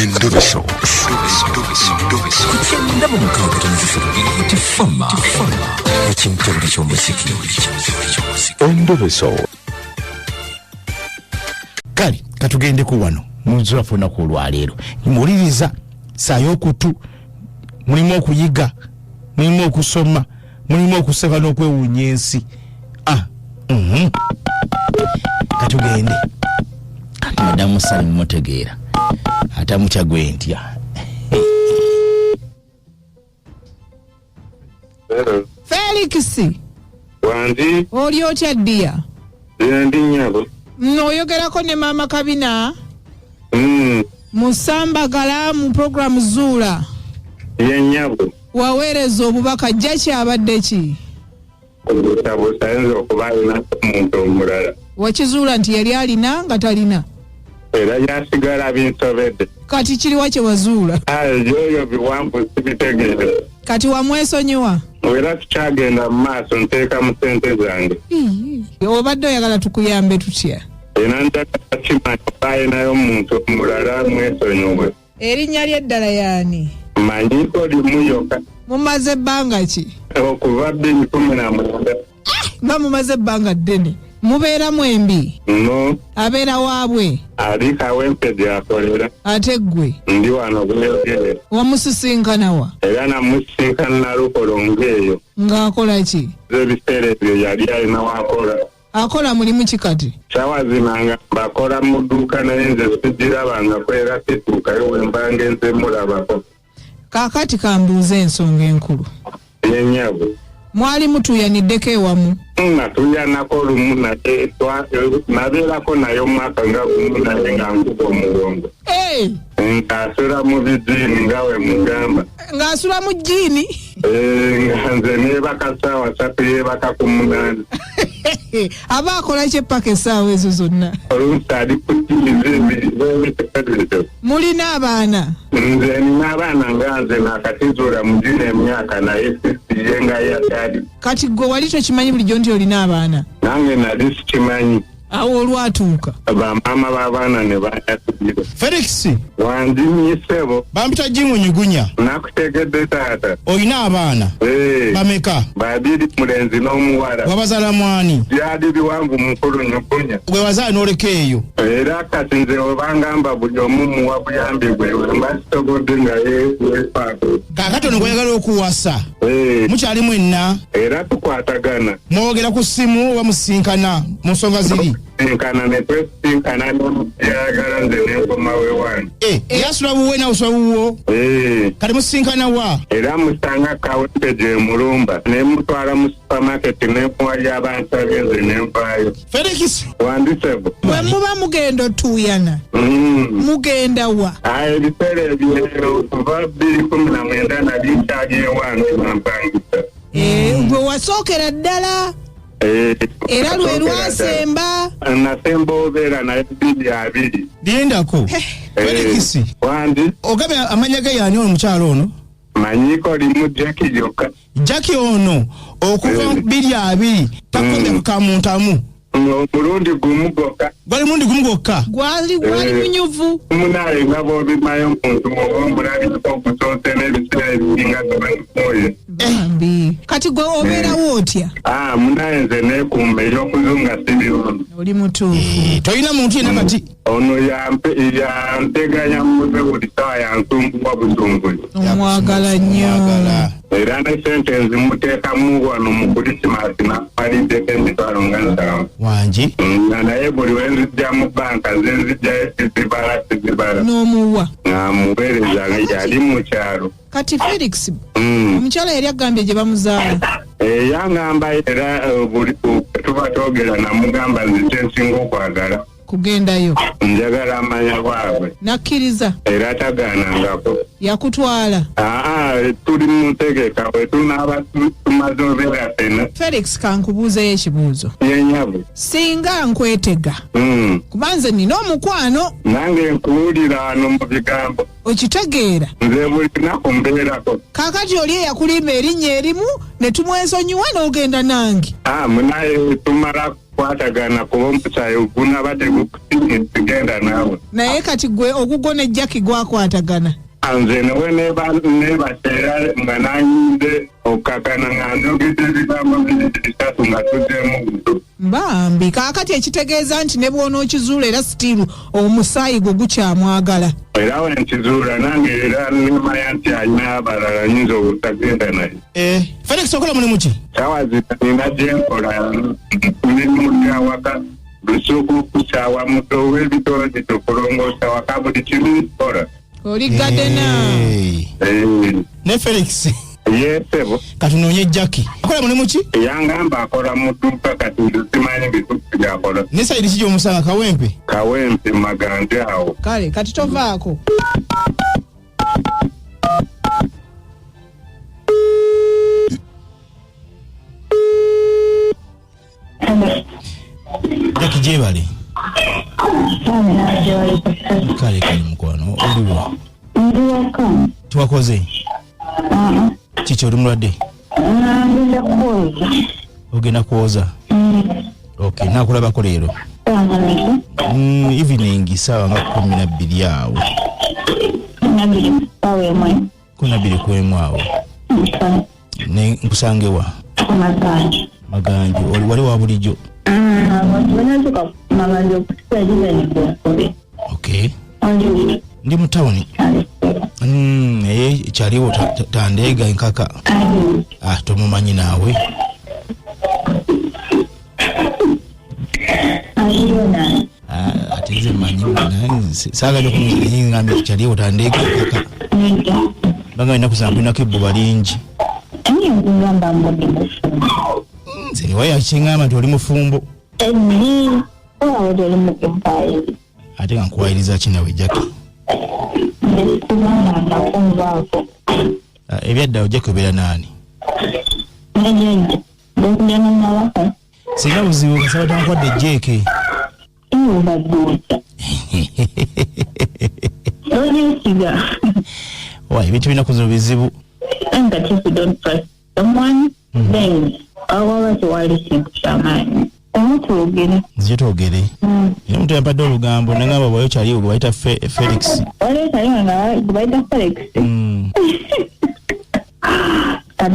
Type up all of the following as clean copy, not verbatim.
Endobeso. Ku 96.3 Tifama ekintobole ky'omuziki. Endobeso. Kale katugendeko wano munzulafu olunaku olwaleero. Muwuliriza saayo okutu, mulimu okuyiga, mulimu okusoma, mulimu okuseka n'okwewuunya ensi. Katugende kati madamu Sali mumutegeera atamutya gwe ntya. Hello. Felix. Wangi. Oli otya ddiya? Ndi nnyabo. Oyogerako ne Maama Kabina. Musambagala mu programu Zuula. Ye nnyabo. Waweereza obubaka, Jackie abadde ki? Kubuusabuusa ayinza okuba alina omuntu omulala. Wakizuula nti yali alina nga talina? Era byasigala binsobedde. Kati kiriwa kye wazuula? Ebyo biwanvu sibitegeera. Kati wamwesonyiwa? Era tukyagenda mu maaso, nteeka mu ssente zange. Obadde oyagala tukuyambe tutya? Era njagala kimanya oba alinayo omuntu omulala mwesonyiwe. Erinnya lye eddala y'ani? Manyiko limu yokka. Mumaze ebbanga ki? Okuva 2019. Nga mumaze ebbanga ddene. Mubeera mwembi? No. Abeera waabwe? Ali Kawempe gy'akolera. Ate ggwe? Ndi wano Bweyogerere. Wamusisinkana wa? Era namusisinkana Nalukolongo eyo. Ng'akola ki? Ebiseera ebyo yali alina w'akola. Akola mulimu ki kati? Ssaawa zino nga akola mu dduuka naye nze sigirabangako era situukayo we mba ngenze mulabako. Kaakati kambuuze ensonga enkulu. Ye nnyabo. Mwali mutuuyaniddeko ewamu? Natuuyanako lumu naye nabeerako naye omwaka nga gumu naye nga nkuba omugongo. Ng'asula mu bijiini nga we mugamba. Ng'asula mu jjiini? Nga nze neebaka ssaawa 3 yeebaka ku 8. Aba akola ki eppaka essaawa ezo zonna? Oluusi ali ku ttiivi z'ebitekerezo. Mulina abaana? Nze nina abaana nga nze naakatizuula mu gino emyaka naye sisi ye nga yali. Kati ggwe wali tokimanyi bulijjo nti olina abaana? Nange nali sikimanyi. Awo olwatuuka. Bamaama b'abaana ne banyatulira. Felix. Wangi ssebo. Bampita Jimunyugunya. Nakutegedde taata. Olina abaana? Bameka? Babiri, mulenzi n'omuwala. Wabazaala mwani? Byali biwanvu mukulu Nyugunya. Gwe wazaala n'oleka eyo? Era kati nze obangamba buli omu muwa buyambi bwe mba sisobodde nga yeefaako. Kaakati ono gw'oyagala okuwasa. Mukyali mwenna? Era tukwatagana. Mwogera ku ssimu oba musinkana mu nsonga ziri? Sinkana ne twesinkana n'omukyagala nze ne nkomawo ewange. Yasula wuwe nawe osula wuwo? Kati musinkana wa? Era musanga Kawempe gye mulumba ne mutwala mu supermarket ne muwa by'abansabye nze ne nvaayo. Felix. Wandi ssebo. Bwe muba mugenda otuuyana, mugenda wa? Ebiseera ebyo kuva 2019 nali nkyali ewange bampangisa. Gwe wasookera ddala? Era lwe lwasemba? Nasemba obeera naye 2020. Lindako. Felix. Wandi. Ogambye amannya ge y'ani ono omukyala ono? Manyiko limu Jackie lyokka. Jackie ono okuva 2020 takomye ku kamuntamu. Omulundi gumu gwokka. Gwali mulundi gumu gwokka? Gwali munyuvu. Munaye nga bw'obimayo omuntu oba omulabika okusoose n'ebiseera ebisinga tebamukoye. Bambi. Kati gwe obeerawo otya? Munaye nze neekuuma eby'okuzunga si birungi. Oli mutuufu. Tolina muntu yenna kati? Ono yanteganya muze buli ssaawa yansumbuwa busumbuzi. Omwagala nnyo. Era ne ssente nzimuteekamu wano mu Krisimaasi namaliddeko emitwalo nga 7. Wangi. Nga naye buli we nzijja mu bbanka nze nzijjayo sizibala. N'omuwa. Nga muweereza nga yali mu kyalo. Kati Felix, omukyala yali agambye gye bamuzaala. Yangamba era buli tuba twogera namugamba nze kye nsinga okwagala. Kugendayo. Njagala amanya bwabwe. Nakkiriza. Era tagaanangako. Yakutwala. Tuli mu ntegeka bwe tunaaba tumaze obeera ffenna. Felix, kankubuuzeyo ekibuuzo. Ye nnyabo. Singa nkwetega. Kuba nze nnina omukwano. Nange nkuwulira wano mu bigambo. Okitegeera? Nze buli lunaku mbeerako. Kaakati oli eyakulimba erinnya erimu ne tumwesonyiwa n'ogenda nange. Munaye tumala kukwatagana. Tebikwatagana kuba omusaayi gunaba tegusigenda naawe. Naye kati gwe ogugwo ne Jackie gwakwatagana. Nze newe nebaseera nga nanyinze okukakana nga njogedde ebigambo 2 3 nga tuzzeemu buto. Mbambi kaakati ekitegeeza nti ne bw'onookizuula era sitiiru omusaayi gwo gukyamwagala. Era we nkizuula nange era nemanya nti alina abalala nyinza obutagenda naye. Felix okola mulimu ki? Saawa zino nina gye nkola mirimu gyawaka lusuku kusaawa muto w'ebitogi okulongoosa waka buli kimu nkola. Oli gadena. Ne Felix. Yesebo. Katunoonye Jackie. Akola mulimu ki? Yangamba akola mu dduuka kati simanyi bituufu gy'akola. Ne sayidi ki gy'omusanga Kawempe? Kawempe Maganje awo. Kale kati tovaako. Jackie gyebale. Kale kale mukwano oliwa? Ndi waka. Tiwakoze? Kiki oli mulwadde? Ngenda kwoza. Ogenda kwoza? Okay, nakulabako leero. Evening saawa nga 12 awo. 12 ku emu awo. Ne nkusangewa? Maganje. Oli wali wa bulijjo? Okay. Ndi mu tawuni. Naye kyaliwo tandeega enkaka. Tomumanyi naawe. Ate nze mmanyi saagala okumugambye kyaliwo tandeega enkaka. Banga ennaku zange kulinako ebbuba lingi. Nze wayo kiŋŋamba nti oli mufumbo. Ate nga nkuwayiriza ki nawe Jackie? Ebyadda ojja kubeera naani? Singa buzibu kasaba tankwadde ejjeeke. Wa ebintu binaku zino bizibu. Nzije twogere. Era omuntu yampadde olugambo nangamba bwayo kyaliwo gwe bayita Felix.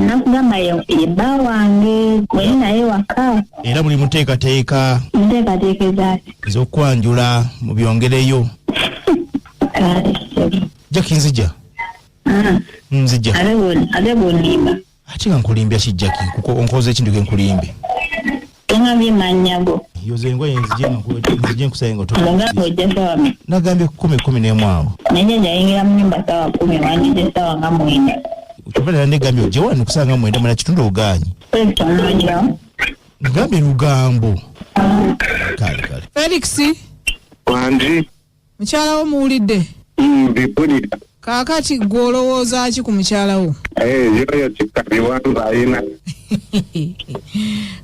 Nakugamba ye bba wange naye naye waka. Era muli muteekateeka. Nteekateeka ezaaki? Ez'okwanjula mubyongereyo. Jackie nzija. Nzija. Ate bw'onimba. Ate nga nkulimbya ki Jackie? Onkoze ekintu ke nkulimbe. Tongambye mannya go. Yoza engoye nzije nkusaye nga Ngamba ojja ssaawa mmeka? Nagambye 10:11 awo. Naye jjajja ayingira mu nnyumba ssaawa 10 wanjije ssaawa nga 9. Kyova ddala negambye ojje wano kusanga 9:15 ogaanyi. Felix omumanyirawo? Ngambye lugambo. Kale kale. Felix. Wangi. Mukyala wo muwulidde? Mbipulira. Kaakati gwe olowooza ki ku mukyala wo? Yoyo kikabiwanga ayina.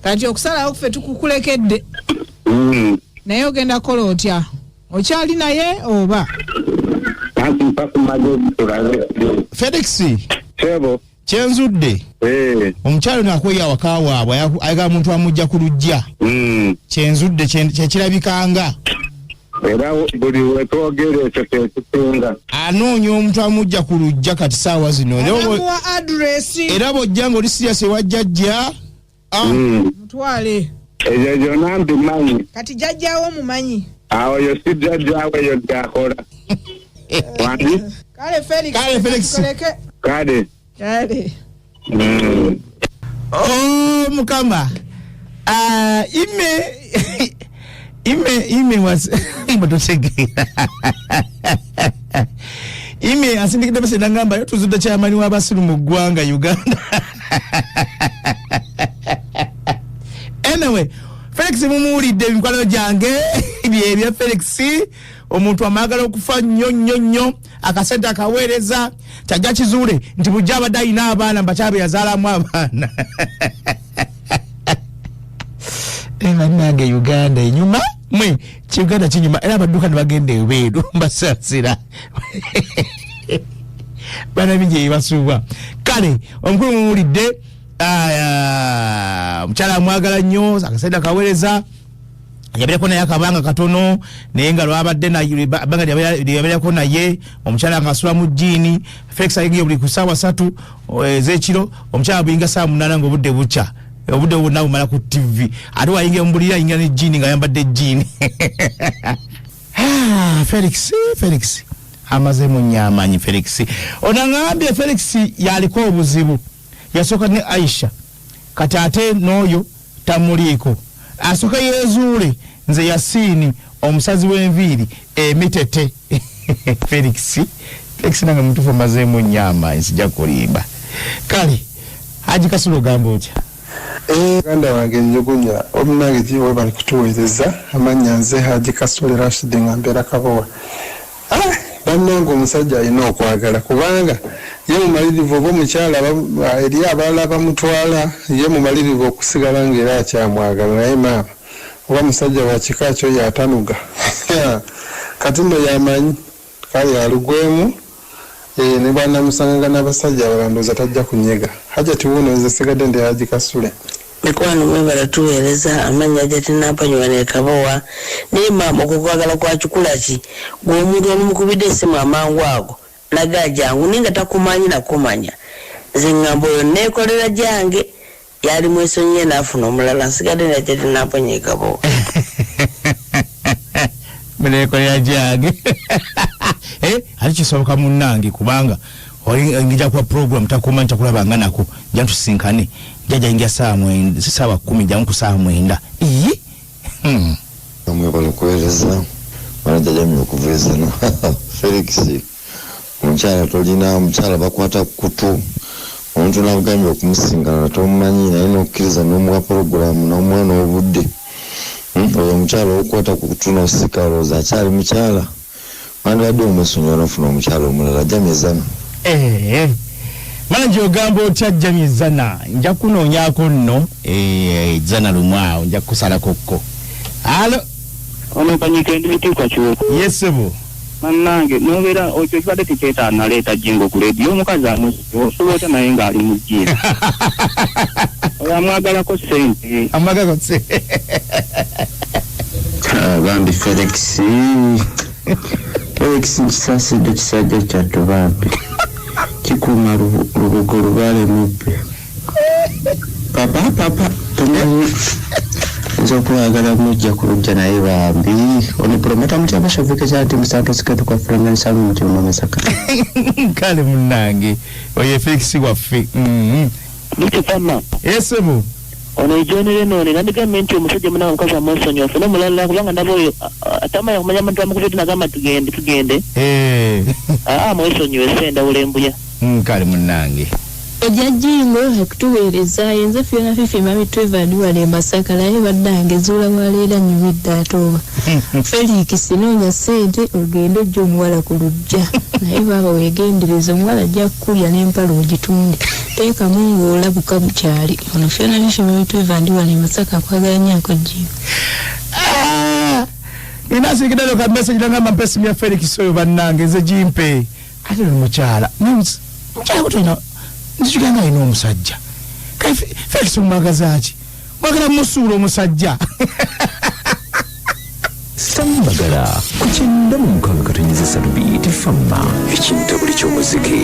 Kati okusalawo kuffe tukukulekedde. Naye ogenda kukola otya? Okyali naye oba? Anti mpaka magezi tulabe. Felix. Sebo. Kyenzudde. Omukyala ono akweya awaka waabwe ayagala muntu amujja ku luggya. Kyenzudde kyekirabikanga. Era buli wetwogera ekyo kyekisinga. Anoonya omuntu amujja ku luggya kati ssaawa zino. Amuwa address. Era bw'ojja ng'oli serious ewa jjajja. Mutwale. Ebyo byonna mbimanyi. Kati jjajjaawo mumanyi. Awo yo si jjajjaawe yo gy'akola. Wangi? Kale Felix. Kale Felix. Kale. Kale. Oh Mukama. Ime was matotegeera. Ime asindikidde message n'angamba tuzudde chairman w'abasiru mu ggwanga Uganda. Anyway, Felix mumuwulidde emikwano gyange byebya Felix omuntu amwagala okufa nnyo nnyo nnyo akasente akaweereza kyajja kizuule nti bujja abadde alina abaana mbakyabe yazaalamu abaana. Bannange Uganda enyuma mwe ki Uganda kinyuma era abadduka ne bagenda ebweru mbasaasira. Bana bingi ebibasuubwa. Kale omukulu mumuwulidde omukyala amwagala nnyo akasente akaweereza Yabeerako naye akabanga katono, naye nga lwabadde banga lyabeerako naye, omukyala nga asula mu jjiini. Felix ayingira buli ku ssaawa 3 ez'ekiro, omukyala buyinga ssaawa 8 ng'obudde bukya, obudde bwonna bumala ku TV. Ate wayingira mu buliri, ayingira ne jjiini ng'ayambadde jjiini. Felix, Felix amazeemu nnyo amaanyi. Felix ono aŋambye, Felix yaliko obuzibu, yasooka ne Aisha, kati ate n'oyo tamuliiko, asooka yeezuule. Nze Yasiini omusazi w'enviiri emitete. Felix, Felix nange mutuufu omazeemu nnyo amaanyi, sijja kulimba. Kale Haji Kasule, ogamba otya? Muganda wange Njugunya, omunange giwe bali kutuweereza. Amannya nze Haji Kasule Rashid, nga mbeera Kabowa. Bannange, omusajja alina okwagala, kubanga ye mumalirivu oba omukyala eri abalala bamutwala, ye mumalirivu okusigala ngaera akyamwagala. Naye maama, oba musajja wa kika kyo yatanuga, kati nno yamanyi kale alugwemu. Ne bwanamusanganga n'abasajja abalala, ndowooza tajja kunyega. Hajati wuuno, nze sigadde ndi Haji Kasule. Mikwano, mwebala tuweereza. Amannya jatinampanyiwa nekabowa. Naye maama, okwo kwagala kwa kikula ki? Gwe omuntu omumukubidde essimu amangu ago naga jangu, naye nga takumanyi nakumanya. Nze ŋŋamba oyo neekolera gyange, yali mwesonyiye naafuna omulala. Nsigadde najatinampanyi ekabowa. Muneekolera gyange. Ate kisoboka munnange, kubanga ngija kuba program takuma ntakulabanga nako, nja tusinkane, jaja ingia 9, 10:00, jangu ku 9:00. Iyi. Mwebale kuweereza. Manager Jamie okuva ezeno. Felix, omukyala tolina omukyala bakwata kutu, omuntu nagambye okumusingana tomumanyi, naye nokkiriza n'omuwa porogulamu n'omuwa n'obudde. Oyo omukyala okukwata ku kutu n'osika, olowooza akyali mukyala? Wandibadde omwesonyiwa n'ofuna omukyala omulala. Jamie Zana. Manager, ogamba otya Jamie Zana? Nja kunoonyaako nno Zana lumu awo nja kukusalako kko. Alo. Ono Kanyike, ndi Bitiikwa Kiwoko. Yes sebo. Bannange, nobeera ekyo kibadde tekyetaaga naleeta jingo ku leediyo. Omukazi amusobola otya naye ng'ali mu jjiini? Oyo amwagalako ssente. Amwagalako ssente. Bambi Felix, Felix, nkisaasidde kisajja kyattu. Bambi kikuuma lubugo lubaale mubbe. Papa, papa, tomanyi nza okwagala mujja ku lujja, naye bambi ono promoter mutyaba shavike kyati musanto siketu kwa Frangan Salu mukyuma Masaka. Kale munnange, oyo Felix waffe. Mukifama. Yes sebo. Ono ejonere none nandigambye nti omusajja munange, omukazi amwesonyiwa, afune omulala, kubanga ndaba oyo atamanya kumanya muntu amukubye nagamba tugende tugende. Aa, mwesonyiwe sendawula embuya. Kale munnange. Ojja jingo ekutuweereza. Yenze Fiona Fifi Mami Trevor wale Masaka. Naye bannange, zuula waleera nyumidde ate oba Felix, noonya ssente ogende ojja omuwala ku lujja, naye baaba weegendereza, omuwala ajja kukulya n'empala ogitunde. Teekamu ng'olabuka bukyali. Ono Fiona Fifi Mami Trevor, ndi wale Masaka. Akwagala nnyo jingo. Nina asiikidde ka message nagamba mpe esimu ya Felix oyo. Bannange, nze gimpe. Ate oli mukyala, mukyala gwe tolina, nzijukira nga alina omusajja. Kale Felix omwagaza ki? Mwagala musuula omusajja. Sambagala ku 96.3 Beat Fama, ekintabuli ky'omuziki.